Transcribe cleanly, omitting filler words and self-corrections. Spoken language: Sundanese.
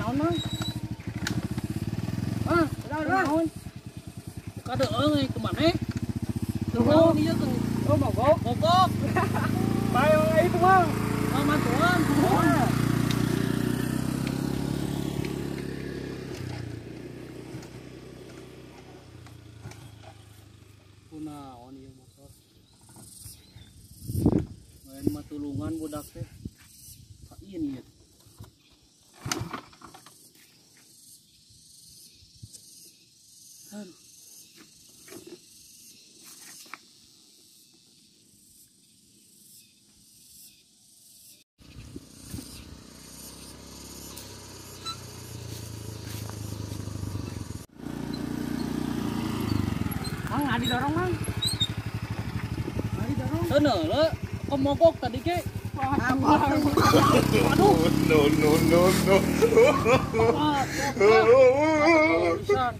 Naon, Mang? Ah, naon? Kadeung euy kumaha? Tuh, ieu teh. Oh, mogok. Mogok. Bae itu, Mang. Ah, mantuan. Kunaon ieu motor? Main mah tulungan budak teh. Kain ieu. Aduh. Mang, nggak didorong, Mang. Nggak didorong. Teuneuh le, kok mogok tadi ge. Aduh. No, no, no, no. Ah, pisan.